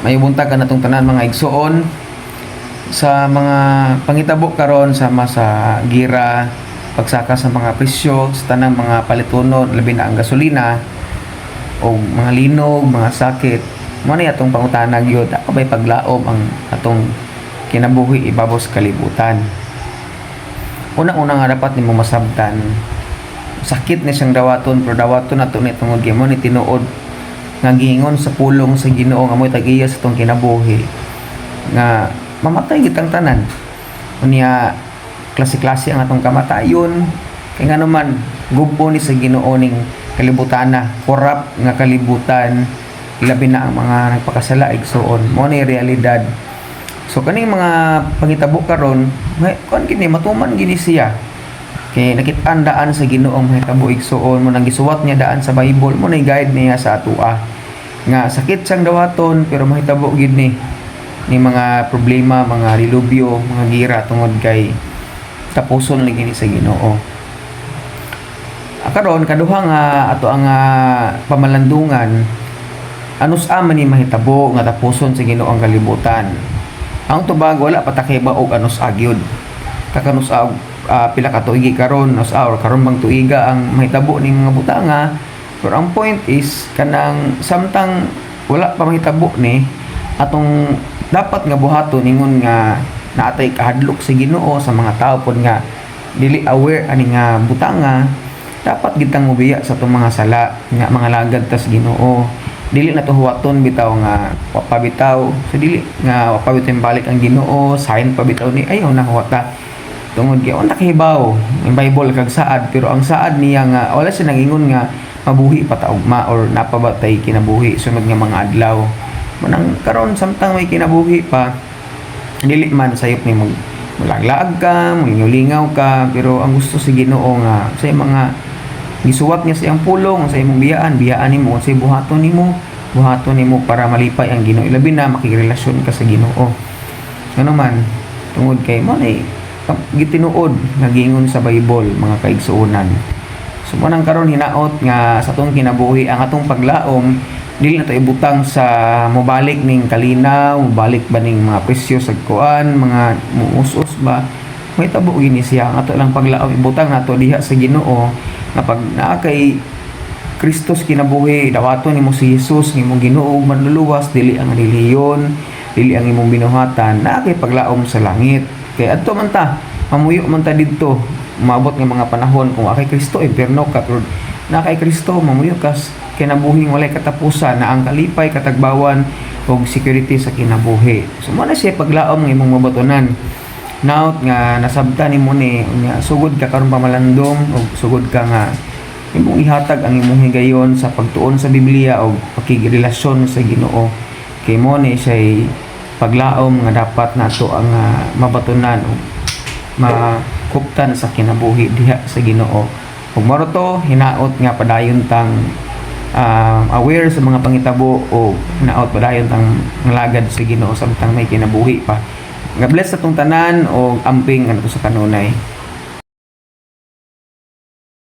May buntag kanatong tanan, mga igsuon, sa mga pangitabo karon sama sa gira, pagsaka sa mga presyo sa tanang mga palitunon, labi na ang gasolina o mga linog, mga sakit. Mo ni atong pangutana gyud, ako bay paglaom ang atong kinabuhi ibabaw sa kalibutan? Una-una nga dapat nimo masabtan, sakit ni siyang dawaton, pero dawaton nato ni tungod kay mo ni tinuod nga giingon sa pulong sa Ginoo nga mo'y tag-iya sa atong kinabuhi nga mamatay kitang tanan. Unya klase-klase ang atong kamatayon, kay nga naman gubo ni sa Ginoo ning kalibutana, corrupt nga kalibutan, labi na ang mga nagpakasala, igsuon. Mo ni realidad. So kaning mga pangitabo karon, may kon gini matuman gini siya kay nakit-an daan sa Ginoo ang mahitabo, igsuon. Mo nang gisuwat niya daan sa Bible, mo na guide niya sa atoa nga sakit siyang dawaton, pero mahitabo gid ni ni mga problema, mga dilubyo, mga gira, tungod kay tapuson lagi ni sa Ginoo. Karon, kaduha nga ato ang pamalandungan, anus-a man ni mahitabo nga tapuson sa Ginoo ang kalibutan? Ang tubag, wala pa ta kahibaw og anus-a gyud, kakanus-a og pila ka tuigi karon, anus-a or karon bang tuiga ang mahitabo ning mga butanga. Pero ang point is kanang samtang wala pa mahitabo ni, atong dapat nga buhaton ingon nga naatay kahadlok sa Ginoo, sa mga tao pod nga dili aware ani nga butanga, dapat gitang mobiya sa atong mga sala nga mga lagad tas Ginoo. Dili na to huwaton bitaw nga wa pa bitaw, so dili nga wa pa bitaw balik ang Ginoo, sign pa bitaw ni, ayaw na huwata tungod kay unta kahibaw ang Bible kag saad. Pero ang saad niya nga wala siya nangingon nga mabuhi pa ta ugma or napabatay kinabuhi sunod nga mga adlaw. Manang karon, samtang may kinabuhi pa, dili man sayop ni mag mulaglaag ka, mulingaw ka, pero ang gusto sa Ginoo nga sa mga gisuwat niya sa iyang pulong, sa imong biyaan, biyaan nimo, sa buhaton nimo, buhaton nimo para malipay ang Ginoo, labi na makigrelasyon ka sa Ginoo. Ano man, tungod kay mo ni gitinuod nga giingon sa Bible, mga kaigsuonan. So mo nang karon, hinaot nga sa atong kinabuhi, ang atong paglaom dili na to ibutang sa mobalik ning kalinaw, mobalik ba ning mga presyo sa kuan, mga muus-us ba. May tabo gini siya. Ang ato lang paglaom ibutang nato diha sa Ginoo nga pag naa kay Kristus kinabuhi, dawaton nimo si Jesus nga imong Ginoo ug Manluluwas, dili ang relihiyon, dili ang imong binuhatan, naa kay paglaom sa langit. Kay adto man ta, mamuyo man ta didto, maabot nga mga panahon. Kung kay Kristo, impierno ka, pero na kay Kristo, mamuyo ka kinabuhing walay katapusan na ang kalipay, katagbawan ug security sa kinabuhi. So mo na siya paglaom nga imong mabatonan. Now nga nasabtan nimo ni, unya sugod ka karon pamalandong ug sugod ka nga imong ihatag ang imong higayon sa pagtuon sa Biblia o pakigrelasyon sa Ginoo, kay mo ni siya paglaom nga dapat nato ang mabatunan ug makuptan sa kinabuhi diha sa Ginoo. Ug mao to, hinaot nga padayon tang aware sa mga pangitabo o hinaot padayon tang ngalagad sa Ginoo samtang may kinabuhi pa. God bless sa atong tanan o amping ano sa kanunay.